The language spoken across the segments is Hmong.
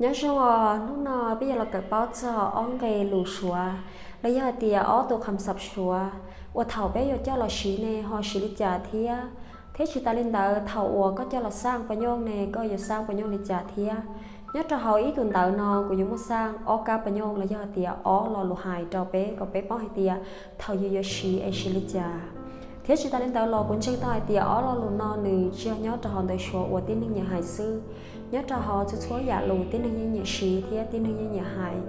Nyob zoo os, hnub no peb yuav los kawm paub txog ob nqe lus Suav los yog hais tias ob tus qham xab Suav uas thaum peb yuav coj los siv ne ho siv li cas thiab. Thiab tsis tas li ntawd, thaum uas koj coj los xaj paj nyooj ne koj yuav xaj paj nyooj li cas thiab. Nyob rau hauv ib tus ntawv no kuv yuav muaj xaj ob kab paj nyooj los yog hais tias ob lo lus hais rau peb kom peb paub hais tias thaum yus yuav siv es siv li cas. Thiab tsis tas li ntawd los kuv ntseeg tau hais tias ob lo lus no nws tsis yog nyob rau hauv ntawv Suav uas tib neeg nyiam hais xwb. Nyob rau hauv txhua txhua yam lus tib neeg yeej nyiam siv thiab tib neeg yeej nyiam hais.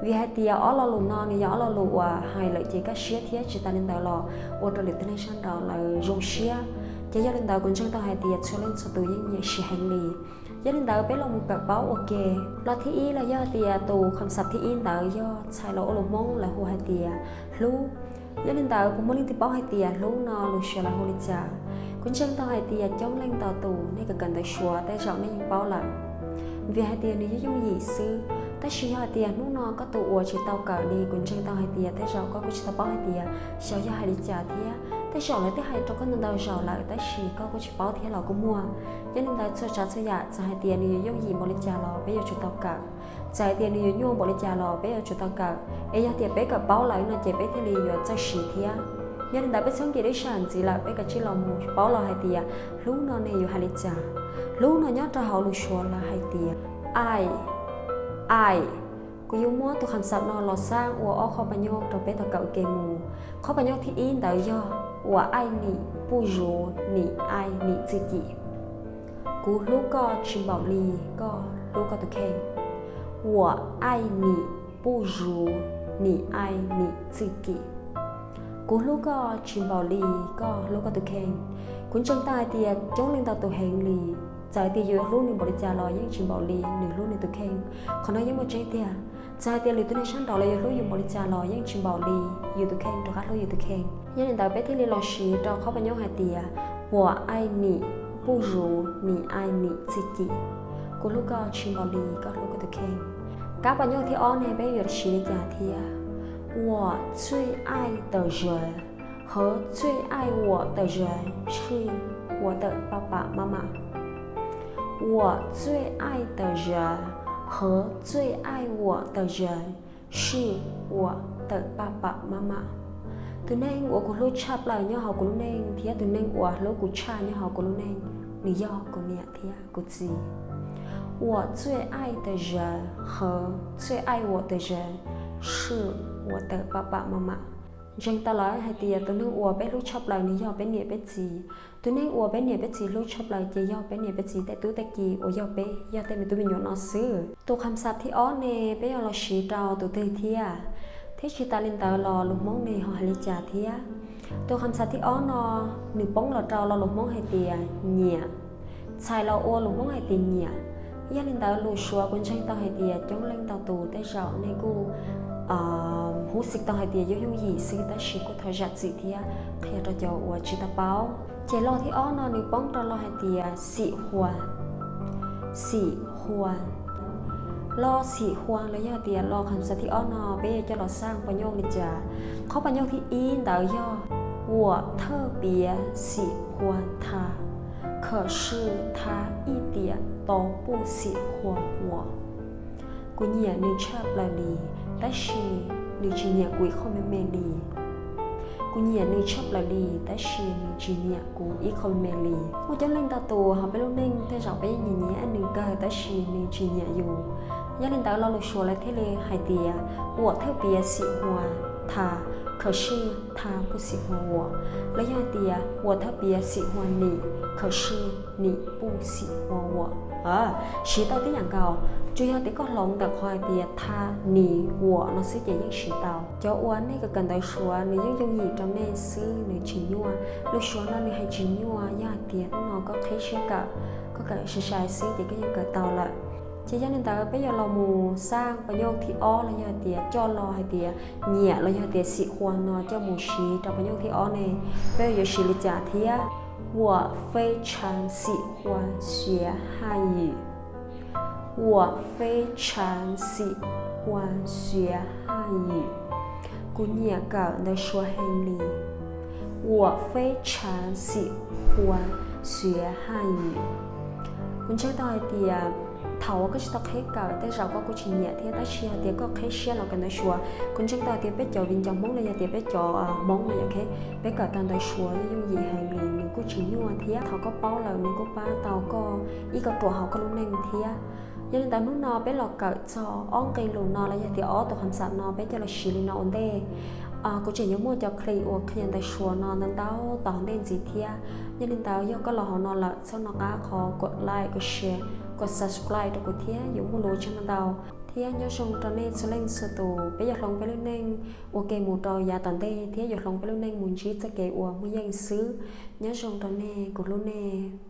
Vim hais tias ob lo lus no nws yog ob lo lus uas hais lawm ces kaj siab thiab tsis tas li ntawd los ua rau lwm tus neeg sab nraud lawv zoo siab. Ces yog li ntawd kuv ntseeg tau hais tias txhua leej txhua tus yeej nyiam siv heev li. Yog li ntawd peb los mus kawm paub ua ke. Lo thib ib los yog hais tias tus qham xab thib ib ntawd yog txhais los ua lus Hmoob lawv hu hais tias hlub. Yog li ntawd puas muaj leej twg paub hais tias hlub no lus Suav lawv hu li cas? Kuv ntseeg tau hais tias coob leej ntau tus nej kawm kawm ntawv Suav tej zaum nej yeej paub lawm, vim hais tias nws yooj yooj yim xwb. Tab sis yog hais tias hnub no koj tus uas tsis tau kawm li, kuv ntseeg tau hais tias tej zaum koj kuj tsis tau paub hais tias xyov yog hais li cas thiab. Tej zaum lawv twb hais rau koj ntau ntau zaus lawm tab sis koj kuj tsis paub thiab los kuj muaj. Yog li ntawd txhua tsav txhua yam txawm hais tias nws yuav yooj yim npaum li cas los peb yuav tsum tau kawm. Txawm hais tias nws yuav nyuaj npaum li cas los peb yuav tsum tau kawm. Es yog tias peb kawm paub lawm no ces peb thiaj li yuav txawj siv thiab. Yog li ntawd peb txhob nkim lub sij hawm ntxiv lawm, peb kav tsij los mus paub los hais tias hlub no ne yuav hais li cas. Hlub no nyob rau hauv lus Suav lawv hais tias ai, ai. Kuv yuav muab tus qham xab no los xaj ua ob qho paj nyooj rau peb tau kawm ua ke mus. Qhov paj nyooj thib ib ntawd yog 我爱你不如你爱你自己. Kuv hlub koj tsis npaum li koj hlub koj tus kheej. 我爱你不如你爱你自己. Kuv hlub koj tsis npaum li koj hlub koj tus kheej. Kuv ntseeg tau hais tias coob leej ntau tus heev li, txawm hais tias yus yuav hlub nws npaum li cas los yeej tsis npaum li nws hlub nws tus kheej. Qhov no yeej muaj tseeb tiag. Txawm hais tias lwm tus neeg sab nraud lawv yuav hlub yus npaum li cas los yeej tsis npaum li yus tus kheej rov qab hlub yus tus kheej. Yog li ntawd peb thiaj li los siv rau qhov paj nyooj hais tias 我爱你不如你爱你自己. Kuv hlub koj tsis npaum li koj hlub koj tus kheej. Kab paj nyooj thib ob ne peb yuav siv li cas thiab? 我最爱的人和最爱我的人是我的爸爸妈妈。 我最爱的人和最爱我的人是我的爸爸妈妈。 Tus neeg uas kuv hlub tshaj plaws nyob hauv kuv lub neej thiab tus neeg uas hlub kuv tshaj nyob hauv kuv lub neej, nws yog kuv niam thiab kuv txiv. 我最爱的人和最爱我的人是我的爸爸妈妈。 Ntseeg tau lawm hais tias tus neeg uas peb hlub tshaj plaws nws yog peb niam peb txiv. Tus neeg uas peb niam peb txiv hlub tshaj plaws ces yog peb niam peb txiv tej tub tej ki uas yog peb, yog tej me tub me nyuam no xwb. Tus qham xab thib ob ne peb yuav los siv rau tus twg thiab? Thiab tsis tas li ntawd los lus Hmoob ne ho hais li cas thiab? Tus qham xab thib ob no nws poob los rau lo lus Hmoob hais tias nyiam, txhais los ua lus Hmoob hais tias nyiam. Yog li ntawd lus Suav kuv ntseeg tau hais tias coob leej ntau tus tej zaum nej kuj hub xim tau hais tias yooj yooj yim xwb tab sis kuj thov zam txim thiab qhia rau cov uas tsis tau paub. Ces lo thib ob no nws poob rau lo hais tias xim hua, xim hua. Lo xim hua los yog tias lo qham xab thib ob no peb yuav coj los xaj paj nyooj li cas? Qhov paj nyooj thib ib ntawd yog 我特别喜欢他，可是他一点都不喜欢我。 Kuv nyiam nws tshaj plaws li, tab sis nws tsis nyiam kuv ib qho me me li. Kuv nyiam nws tshaj plaws li, tab sis nws tsis nyiam kuv ib qho me me li. Muaj coob leej ntau tus hauv peb lub neej tej zaum peb yeej nyiam nyiam nws kawg tab sis nws tsis nyiam yus. Yog li ntawd lo lus Suav lawv thiaj li hais tias 我特别喜欢他，可是他不喜欢我. Los yog hais tias 我特别喜欢你，可是你不喜欢我. Siv tau tib yam nkaus, tsuas yog tias koj hloov ntawm qhov hais tias 他, 你, 我 no xwb ces yeej siv tau. Cov uas nej kawm kawm ntawv Suav nws yooj yooj yim rau nej xwb, nws tsis nyuaj. Lus Suav no nws hais tsis nyuaj, yog hais tias hnub no koj qhib siab kawm, koj kawm sai sai xwb ces koj yeej kawm tau lawm. Ces yog li ntawd peb yuav los mus xaj paj nyooj thib ob los yog hais tias coj lo hais tias nyiam los yog hais tias xim hua no coj mus siv rau paj nyooj thib ob ne, peb yuav siv li cas thiab? 我非常喜欢学汉语。 我非常喜欢学汉语. Kuv nyiam kawm ntawv Suav heev li. 我非常喜欢学汉语. Kuv ntseeg tau hais tias Thaum uas koj tsis tau qheb kawm tej zaum koj kuj tsis nyiam thiab, tab sis hais tias koj qheb siab los kawm ntawv Suav, kuv ntseeg tau tias peb cov viv ncaus Hmoob los yog tias peb cov Hmoob no yom, peb kawm tau ntawv Suav yeej yooj yim heev li, nws kuj tsis nyuaj thiab. Thaum koj paub lawm nws kuj pab tau koj ib kauj ruam hauv koj lub neej thiab. Yog li ntawd hnub no peb los kawm txog ob nqe lus no los yog tias ob tus qhov xav no peb coj los siv li no ua ntej. Kuv tseem yuav muaj cov clip uas qhia ntawv Suav no ntau ntau tom ntej ntxiv thiab. Yog li ntawd yog koj los hauv no lawm txhob nco qab qhov kom like, kom share, kom subscribe rau kuv thiab, yuav muaj lus ua tsaug ntau ntau. Thiab nyob zoo rau nej txhua leej txhua tus, peb yuav hloov peb lub neej ua ke mus rau yav tom ntej thiab yuav hloov peb lub neej mus ntsib txoj kev uas muaj yeej xwb. Nyob zoo rau nej, kuv hlub nej.